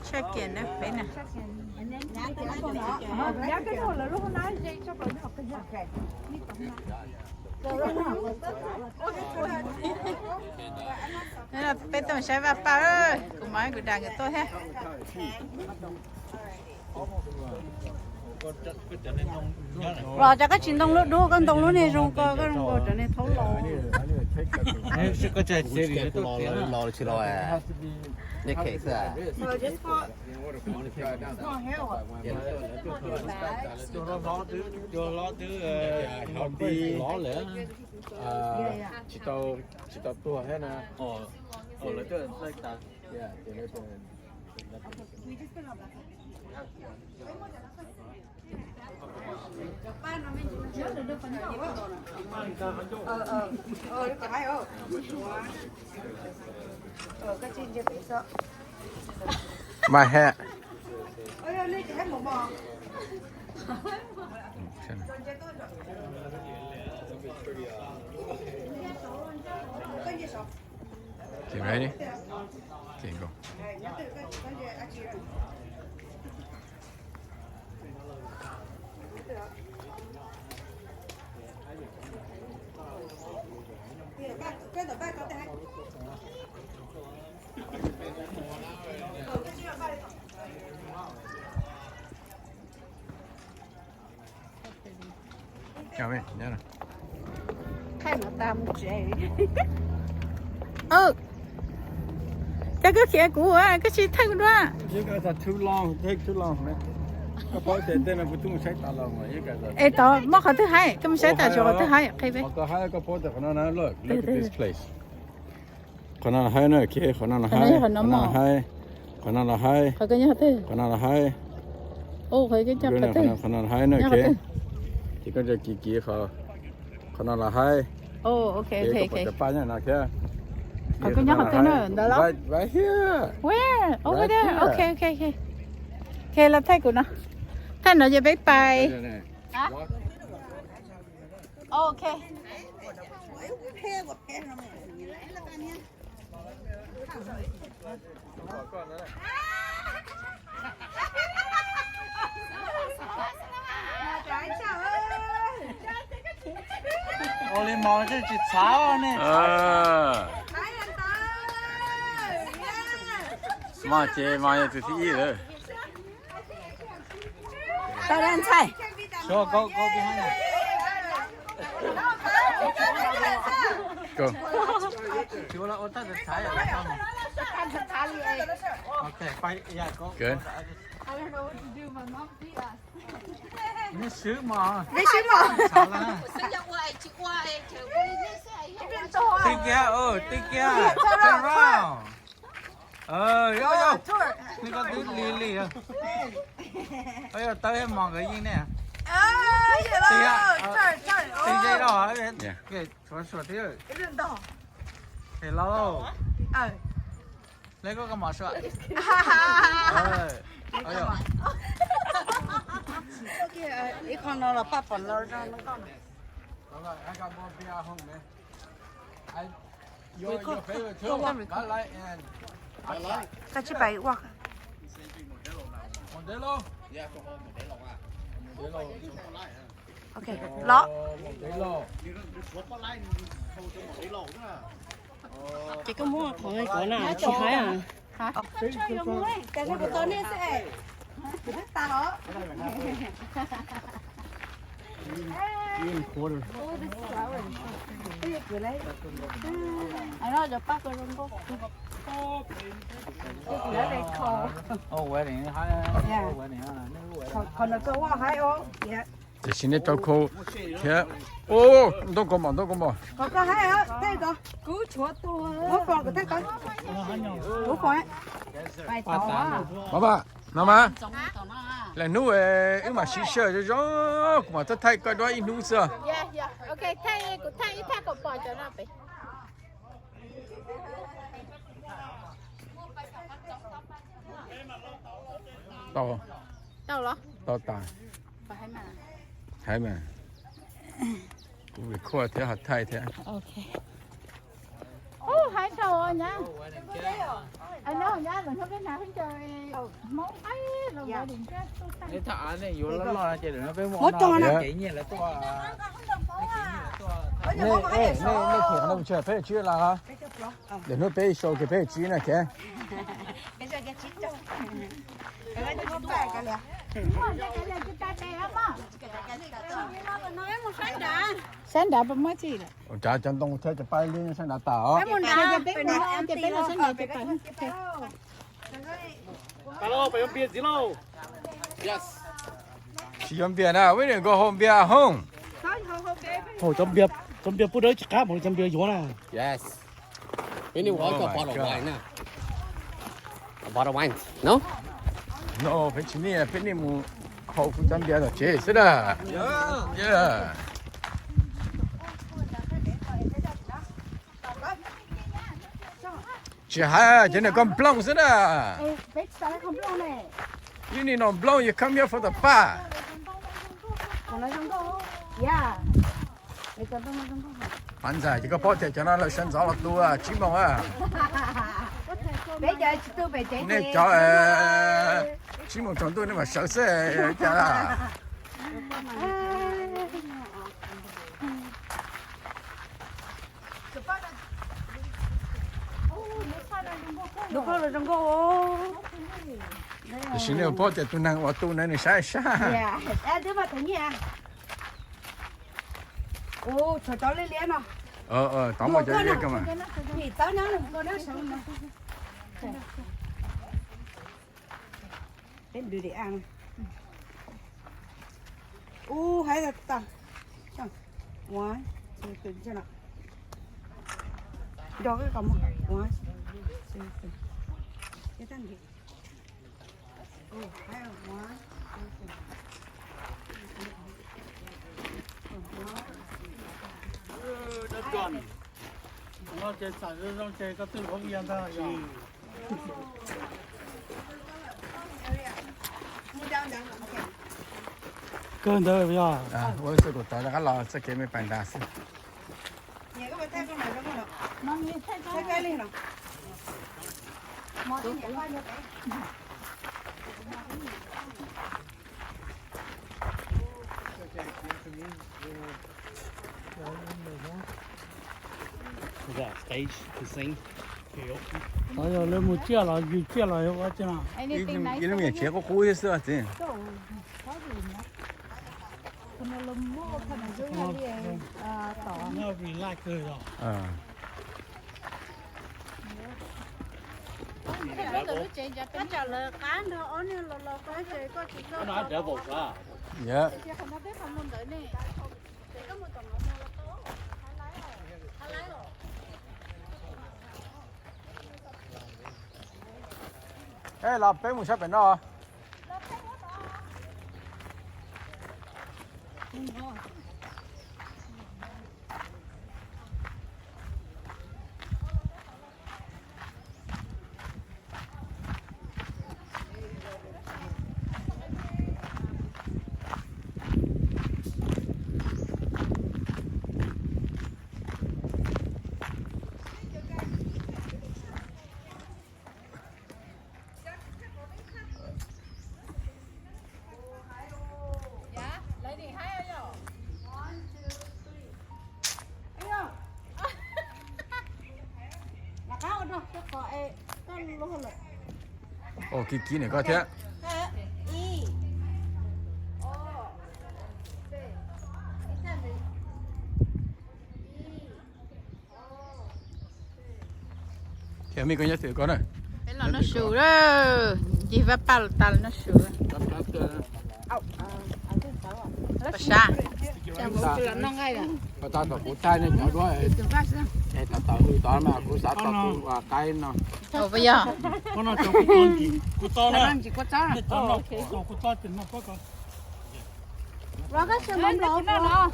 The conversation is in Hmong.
Check in na peb na. Peb tuaj saib Vaj Paj, kuv mam kuv dag nkawd tuaj thiab. Los cov koj tsis ntoo lub dub, koj ntoo lub niag zoo ko, koj zoo nkaus cov niag thaub los. Koj tsis los tsis los, nej khev xwb. Cua hlob twb, cua hlob twb lov lawm, tsis tau, tsis tau tuag thiab na. My hat. Okay, ready? Okay, go. Thaij no tas mus tsev. Cas koj khiav kuv, koj tsis thaij kuv dua? Es tod muab qhov twg haib, koj mus saib tas qhov twg haib, qhia peb. Qhov no los haib na, qhov no los haib, qhov no los haib, qhov no los haib, qhov no los haib, qhov no los haib na, ces koj kiv kiv qhov, qhov no los haib. Qhov koj nyob qhov twg na, ntawd los? Right here. Where? Over there. Okay, okay, okay. Okay, los thaij kuv no. Thaij no ces peb pais. Okay. Ua li mos tsis txhav ne. Mas ces mas yog tus thib ib lawm. Tau dan ntxhais. Good. Neb swb mos. Neb swb mos. Tij kiag, tij kiag. Turn around. Yog, yog, nej koj twb lig lig. Yog tawb thiab mos nkawd yeej ne. Tij ze rau. Hello. Le koj koj mos sua. Ib qho no los paj pom los zoo no koj. Koj tsij pais ua. Ok, los. Ces koj muab qhov ko na tsis haib. Qhov no koj ua haib os. Tiam sis nej rau khau thiab. Ntoo kaus mom, ntoo kaus mom. Mama, no mas, lwm hnub wb mam sib sawj zoo zoo, kuv mam thaij koj duab ib hnub xwb. Tau, tau tas. Haib mas, kuv record thiab ho thaij thiab. Haib dhau nyab. Neb thaj av nej yuav loj loj no ces lwm hnub peb muab no kev nyiaj lawv tuaj. Nej, nej, nej them no mus tso peb tsib los. Lwm hnub peb show kiag peb tsib no kev. Sab nrad puas muaj tsi lawm? Ua, cov ntoo thiab cov paj liab sab nrad tas os. Tsis yuav npias na, wb niam nkaus haus npias hooj. Cov npias pub dawb tsis qab mus cov npias yuav na. Peb niam ua ib co bottle wine na. Bottle wine, no? No, peb tsis niaj, peb niaj mus haus kuv cov npias tom tsev xwb na. Tsis hais cov niag koj nplooj xwb na. You need no nplooj, you come here for the fun. Qhov ntxawm ces koj paub tias cov no lawv sawv ntxov los tu tsib moos a. Nej cov tsib moos tsaus ntuj nej mam sawv xwb cas. Tiam sis nej paub tias tus neeg uas tu na nws saib sab. Tov muaj cov liab kawg mas. Kawg ntawd yog ua xwb, kuv tov rov qab los txoj kev me pais nrad xwb. Yog lawv mus tsiaj los yug tsiaj los ua tsi no. Ib lub me nyuam tsev qub qub thiab xwb txiv. Los peb mus sab pem no. Ua kiv kiv ntawm koj thiab. Thiab me koj nyob twg koj na. Peb los noj su lawm, ncig vaj paj los tas los noj su. Pas sab. Pas tas tom kuv taij nej cov duab es tas tom hws tod mas kuv xav tau tus uas qaib no. Ua puas yog? Kuv tau na. Kuv tau. Los koj tsis noj los?